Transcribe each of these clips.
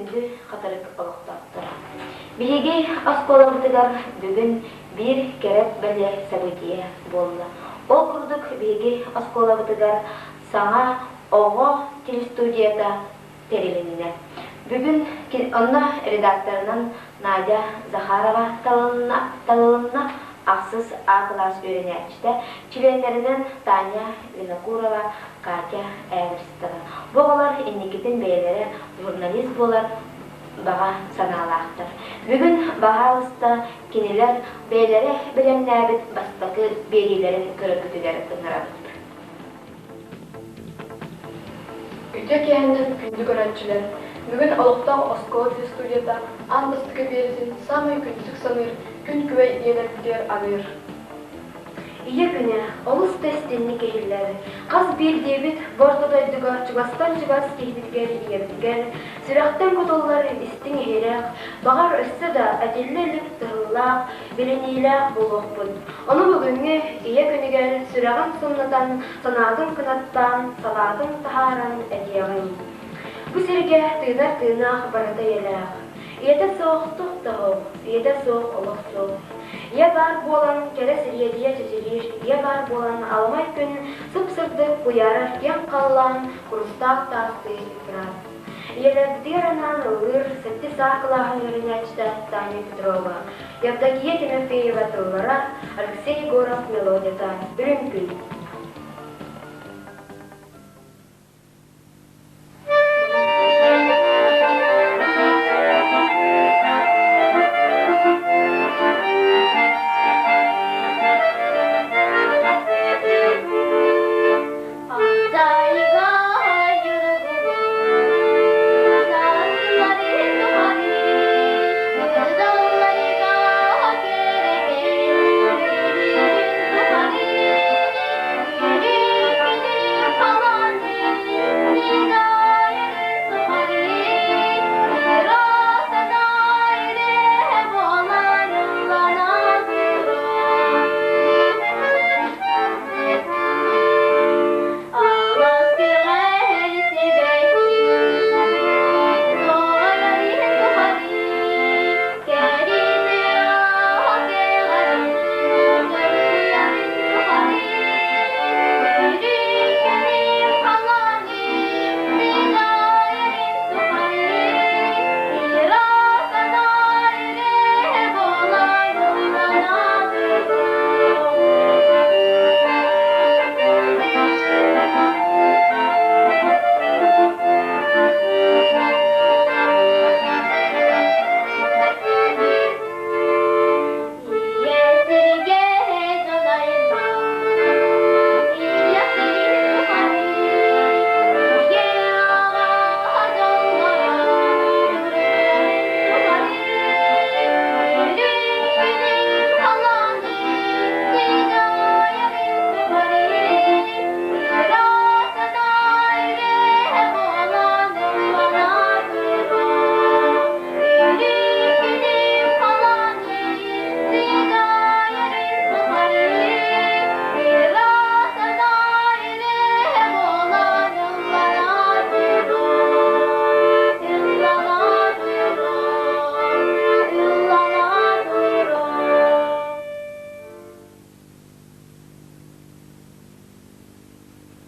Күндү Хатырык олохтоохторо! Биһиги оскуолабытыгар бүгүн биир кэрэ бэлиэ событие буолла. Ол курдук биһиги оскуолабытыгар саҥа оҕо телестудията тэрилиннэ. Бүгүн онно редакторынан Надя Захарова талылынна, ахсыс А кылаас үөрэнээччитэ, чилиэннэринэн Таня Винокурова, Катя Эверстова. Бу оҕолор инникитин бэйэлэрэ журналист буолар баҕа санаалаахтар. Бүгүн баһаалыста кинилэр бэйэлэрэ бэлэмнээбит бастакы биэриилэрин көрөргүтүгэр ыҥырабыт. Үтүө киэһэнэн күндү көрөөччүлэр! Бүгүн олохтоох оскуола телестудията аан бастакы биэритин саамай күндүтүк саныыр күн күбэй ийэлэрбитигэр аныыр. Ийэ күнэ олус да истинник иһиллэр. Хас биирдиибит бу орто дойдуга чугастан чугас киһибитигэр ийэбитигэр сүрэхтэн кутуллар истиҥ-иһирэх, баҕар өссө да этиллэ илик тыһыллаах, билиниилээх буолуохпут. Ону бүгүҥҥү Ийэ күнүгэр сүрэҕин сымнатан, санаатын кынаттаан, салаатын таһааран этиэҕиҥ. Бу сиргэ тыынар тыынаах барыта ийэлээх. Ийэтэ суох туох да суох, ийэтэ суох олох суох. Ийэ баар буолан кэрэ сириэдийэ чэчириир, ийэ баар буолан аламай күн сып-сырдык куйаарар киэҥ халлаан курустаах таастыы ыраас. Ийэлэрбитигэр анаан ыллыыр сэттис А кылааһын үөрэнээччитэ Таня Петрова, Евдокия Тимофеева тыллара, Алексей Егоров мелодията «Үрүҥ күн».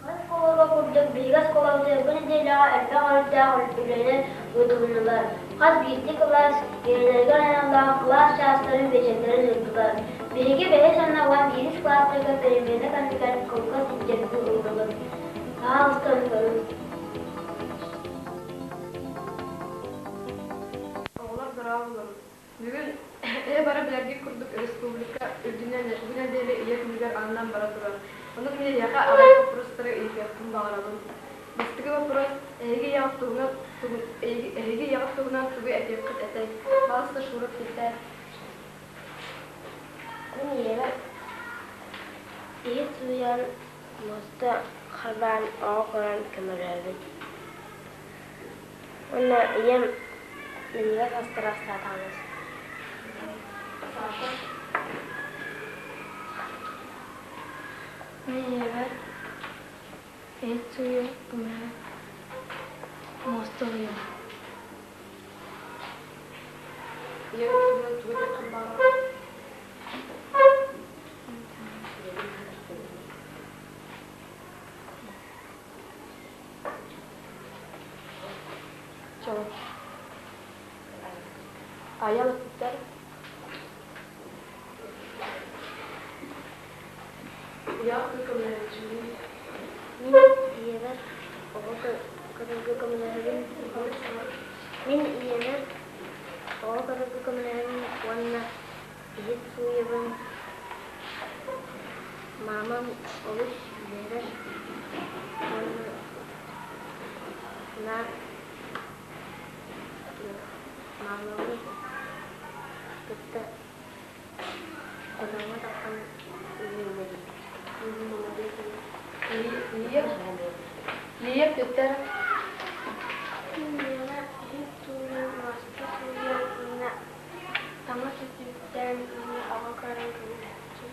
Оскуола курдук биһиги оскуолабытыгар бу нэдиэлэҕэ элбэх өрүттээх үлэлэр ыытылыннылар. Хас биирдии кылаас ийэлэригэр аналлаах кылаас чаастарын, биэчэрдэрин ыыттылар. Биһиги бэһис уонна 11 кылаастарга перемена кэннигэр кылгас интервью ыллыбыт. Пожалуйста, көрүҥ. Оҕолор дорооболорун! Бүгүн ээ бары билэргит курдук республика үрдүнэн бу нэдиэлэ Ийэ күнүгэр ананан бара турар. Онон мин эйиэхэ аҕыйах боппуруостары ыйытыахпын баҕарабын. Бастакы боппуруос эһиги ийэҕит туһунан эһиги ийэҕит туһунан тугу этиэххит этэй? Пожалуйста, Шура, ответай. Мин ийэбэр иһит сууйан, муоста харбаан оҕо көрөн көмөлөһөбүн. Уонна ийэм минньигэс астары астаатаҕына Саша. Мин ийэбэр иһит сууйан көмөлөһөн муоста уйабын. Ийэ туһунан тугу этиэххин баҕараҕын? Чого? Айал эппиттэр. Ийэҕэ көмөлөһөөччүгүн. Мин ийэбэр оҕо көрөргө көмөлөһөбүн. Мин ийэбэр оҕо көрөргө көмөлөһөбүн уонна иһит сууйабын. Маамам олус үөрэр уонна наар маамабын кытта хотоҥҥо тахсан үлэлэһэбит. Лия эппиттэр. Мин иһит сууйан, муоста сууйан уонна таҥас өттүгүттээн уонна оҕо көрөн көмөлөһөөччү.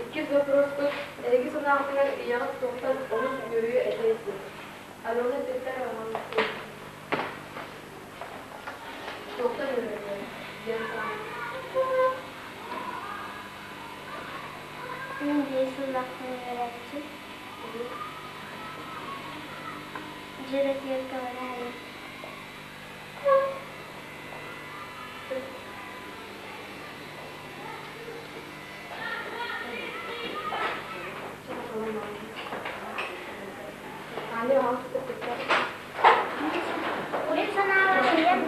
Иккис вопроспут эһиги санааҕытыгар ийэҕит туохтан олус үөрүө этэй диэн. Алена эппиттэр туохтан үөрүө диэн санаабыт. Мин биир сыллаахпын үөрээччи. Дьиэрэтигэр көмөлөһөбүн. Мин санаабар ийэм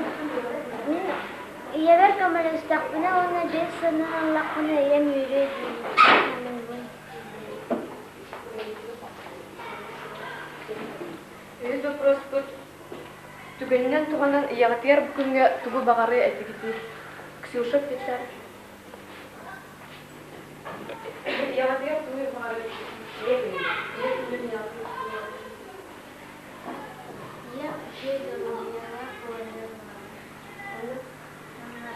мин ийэбэр көмөлөстөхпүнэ уонна биир сылынан ыллахпына ийэм үөрүө дии саныыбын. Үһүс боппуруоспут түгэнинэн туһанан ийэҕитигэр бу күҥҥэ тугу баҕарыа этигитий? Ксюша Петр. Ийэҕитигэр тугу баҕарыа Ийэ күнүн. Ийэ күнүн ийэҕитигэр тугу баҕарыа Ийэ үчүгэй доруобуйалаах буоларыгар баҕарабын. Уонна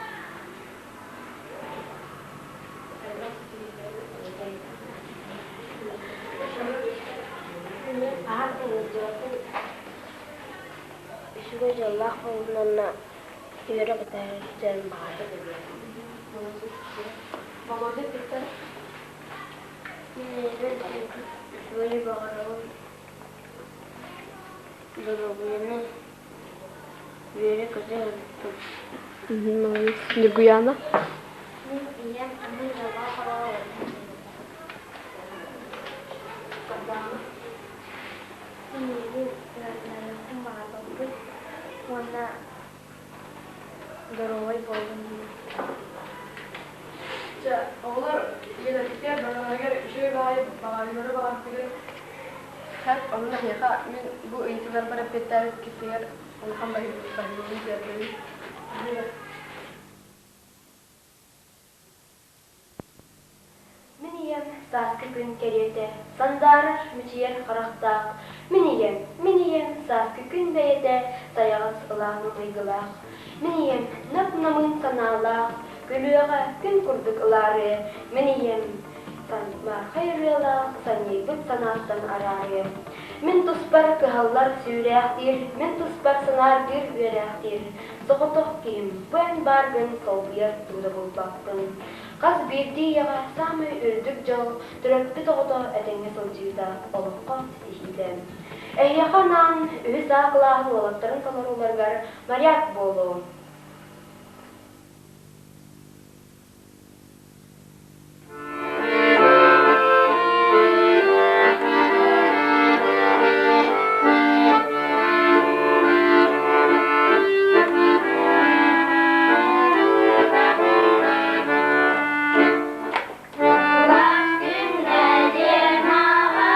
Аһар да ыалдьыбаппын, үчүгэй дьоллоох буоллун уонна үөрэ-көтө сылдьарын баҕарабын. Володя Петр. Мин ийэбэр үчүгэйи баҕарабын, доруобуйаны, үөрэ-көтө сырыттын. Ньургуйаана. Мин ийэм уһун дьоллоох олоҕу Мин ийэбин ыарытынарыахпын баҕарбаппын уонна доруобай буоллун диибин. Чэ, оҕолор ийэлэргитигэр барыларыгар үчүгэй баҕайы баҕарыылары баҕардыгыт. Хэп, онно эһиэхэ мин бу ыйытыыларбар эппиэттээбиккитигэр улахан баһыыбын тиэрдэбин. Мин ийэм сааскы күн кэриэтэ сандаарар, мичийэр харахтаах. Мин ийэм, мин ийэм сааскы күн бэйэтэ сайаҕас ылааҥы майгылаах. Мин ийэм нап-намыын санаалаах, күлүөҕэ күн курдук ылаарыа. Мин ийэм санмаархай ырыалаах, санньыйбыт санааттан араарыа. Мин туспар кыһаллар сүүрээхтиир, мин туспар санааргыыр үөрээхтиир. Соҕотох киһим, бу эн бааргын солбуйар туура булбаппын. Хас биирдии ийэҕэ саамай үрдүк дьол төрөппүт оҕото этэҥҥэ сылдьыыта, олоххо ситиһиитэ. Эһиэхэ анаан үһүс А кылааһын уолаттарын толорууларыгар моряк буолуо. Күннэ диэн аҕа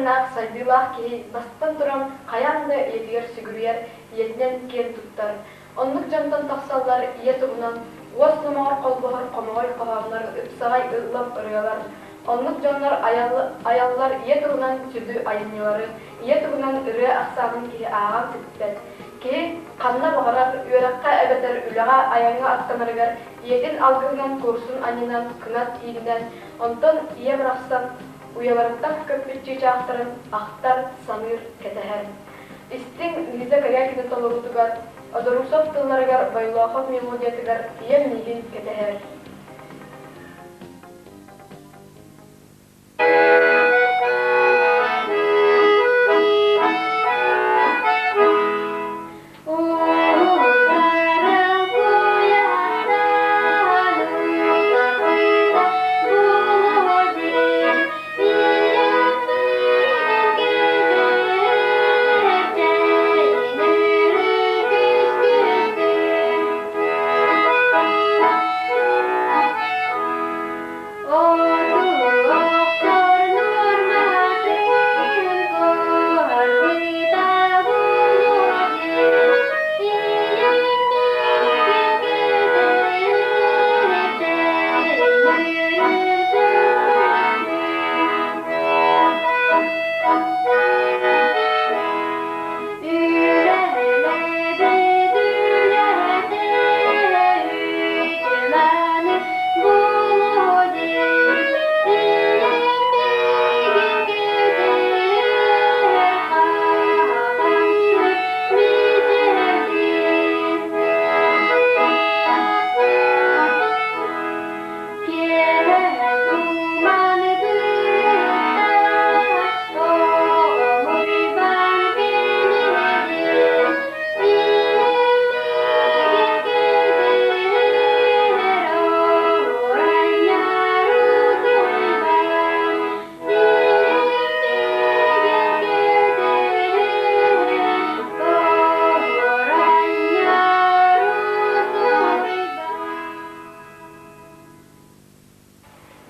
таһымнаах сайдыылаах киһи бастатан туран хайаан да ийэтигэр сүгүрүйэр, ийэтинэн киэн туттар. Оннук дьонтон тахсаллар ийэ туһунан уос номоҕор холбоһор хомоҕой хоһооннор, ыпсаҕай ыллам ырыалар. Оннук дьоннор айаллар ийэ туһунан сүдү айымньылары, ийэ туһунан ырыа ахсаанын киһи ааҕан сиппэт. Киһи ханна баҕарар үөрэххэ эбэтэр үлэҕэ айаҥҥа аттанарыгар ийэтин алгыһынан куорсун анньынан, кынат иилинэн, онтон ийэ барахсан уйаларыттан көппүт чыычаахтарын ахтар, саныыр, кэтэһэр. Истиҥ Лиза Корякина толоруутугар, Одорусов тылларыгар Бойлоохов мелодиятыгар Ийэм миигин кэтэһэр.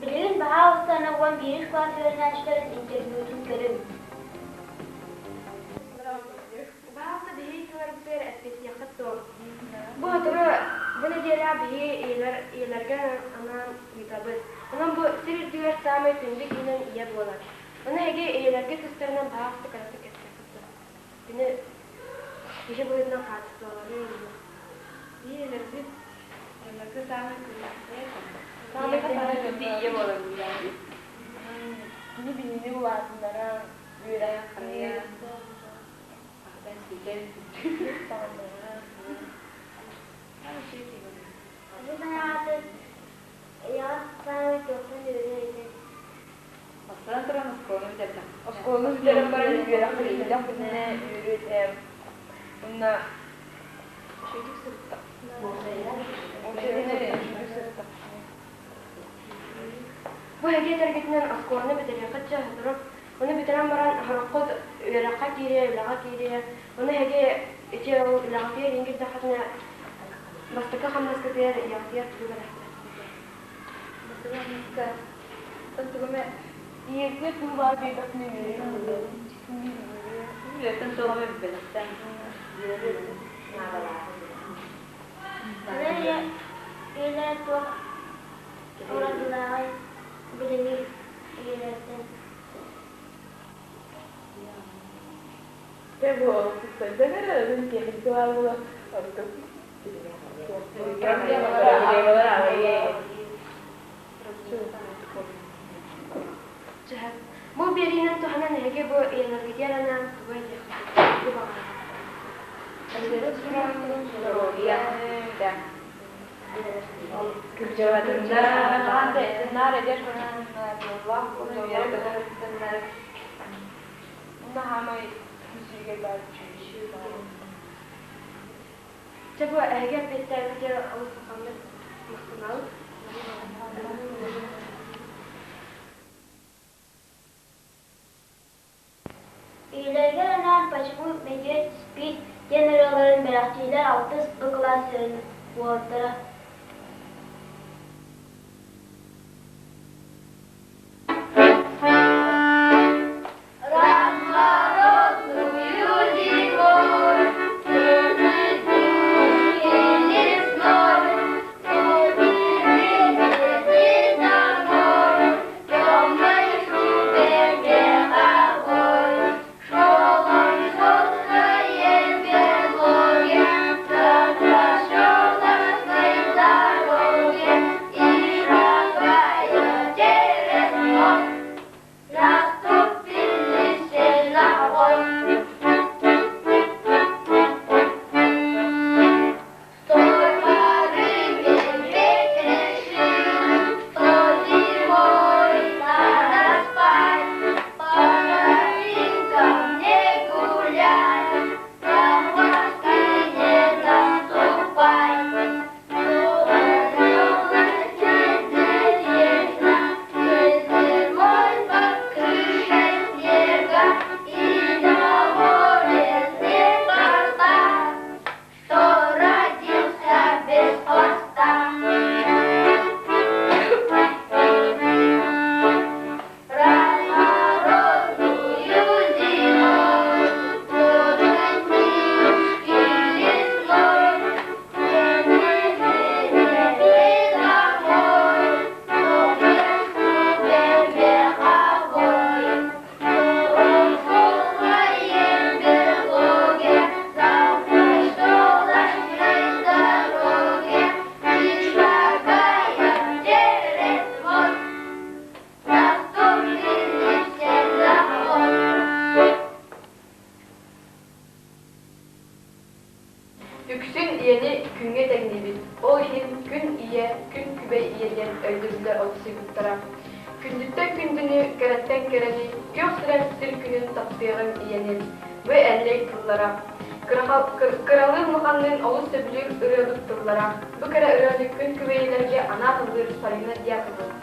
Билигин баһаалыстаны уон биирис кылаас үөрэнээччилэрин интервьютун көрүҥ. Баалта биһиги тылларбытыгар эппиэттиэххит дуо? Бу сотору бу нэдиэлэҕэ биһиги ийэлэр ийэлэргэ анаан ыытабыт. Онон бу сир үрдүгэр саамай күндү киһинэн ийэ буолар. Ону эһиги ийэлэргэ тустарынан баһаалыста кыратык кэпсиэххит дуо? Кини киһи быһыытынан хаачыстыбаларын уонна Ийэлэрбит дьоннорго саамай күндү Саамай саамай күндү күндү ийэ буолар Кини биһигини улаатыннаран, үөрэхтиир, аһатан сиэтэн, Ити санаатын ийэҕэ саамай туохтан үөрэр этиҥ? Бастатан туран оскуоланы бүтэрдэхпинэ. Оскуоланы бүтэрэн баран үөрэх бүттэхпинэ үөрүө этим. Уонна үчүгэй сырытта. Үчүгэй сырытта. Бу эһиги этэргитинэн оскуоланы бүтэриэххит дьэ сотору. Ону бүтэрэн баран сороххут үөрэххэ киириэ, үлэҕэ киириэ. Ону эһиги ити ол үлэҕитигэр иин киирдэххитинэ бастакы хамнаскытыгар ийэҕитигэр тугу бэлэхтиэххитий? Бастакы хамнаска тугу эмэ Ийэтигэр тугу баар биэрдэхпинэ үөрүөм. Үөртэн туох эмэ бэлэхтээн үөрүөм. Аны ийэ ийэлэр туох уратылааҕый билиҥҥи үйэлэртэн? Дьэ бу сайдан эрэр, техника баар буола ордук Проблемалара аҕыйах. Бу биэриинэн туһанан эһиги бу ийэлэргитигэр анаан тугу этиэххитий? Тугу баҕараҕыт? Здоровья, Кырдьаҕатыннар, наар эдэр дьоллоох буолан үөрэ-көтө Наһаамай үсүүгэ баар Чэ бу эһиги эппиэттээбитигэр олус улаханнык махтанабыт. Үйэлэригэр анаан «Почему медведь спит» диэн ырыаларын бэлэхтииллэр алтыс Б кылаас уолаттара. Ийэ, күн күбэй ийэ диэн өйдөбүллэр олохсуйбуттара. Күндүттэн күндүнү, кэрэттэн кэрэни, күөх сирэн сир күнүн таптыаҕыҥ ийэни. Бу Эллэй тыллара. Кыралыын улаханныын олус сөбүлүүр ырыабыт тыллара. Бу кэрэ ырыаны күн күбэйилэргэ анаан ыллыыр Сарина Дьяконова.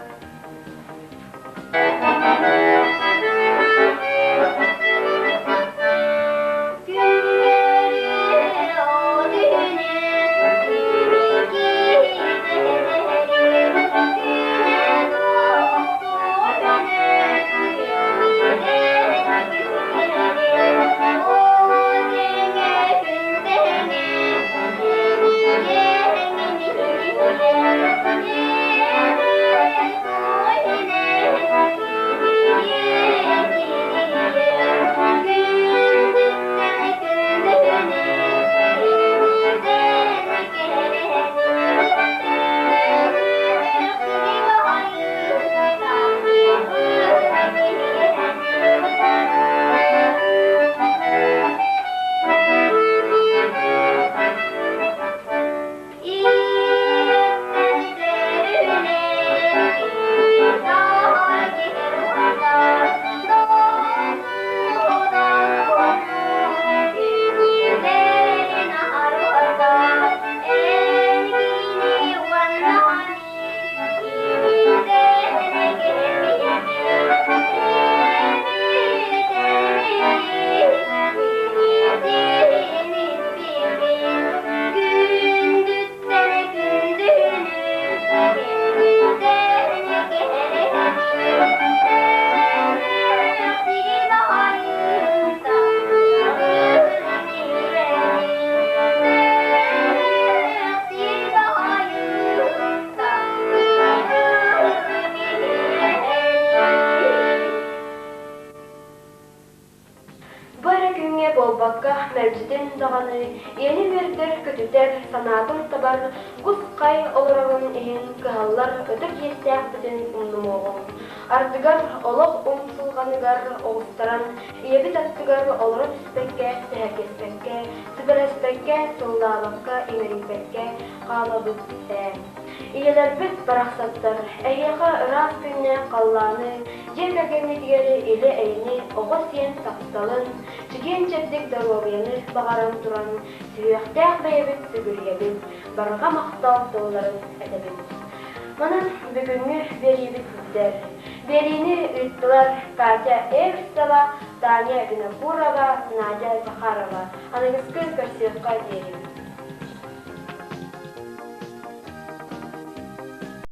Бу эрэ күҥҥэ буолбакка, мэлдьитин даҕаны ийэни үөрдэр-көтүтэр, санаатын табар, кус-хай олорорун иһин кыһаллар ытык иэстээхпитин умнумуоҕуҥ. Ардыгар олох умсулҕаныгар оҕустаран, ийэбит аттыгар олоро түспэккэ, сэһэргэспэккэ, сүбэлэспэккэ, сыллаабакка, имэрийбэккэ хаалабыт ээ. Ийэлэрбит барахсаттар, эһиэхэ ыраас күннээх халлааны, дьиэ кэргэҥҥитигэр или-эйэни, оҕо сиэн тапталын, чэгиэн-чэбдик доруобуйаны баҕаран туран, сүһүөхтээх бэйэбит сүгүрүйэбит, барҕа махтал тылларын этэбит. Манан бүгүҥҥү биэриибит бүтэр. Биэриини ыыттылар Катя Эверстова, Таня Винокурова, Надя Захарова. Аныгыскы көрсүөххэ диэри.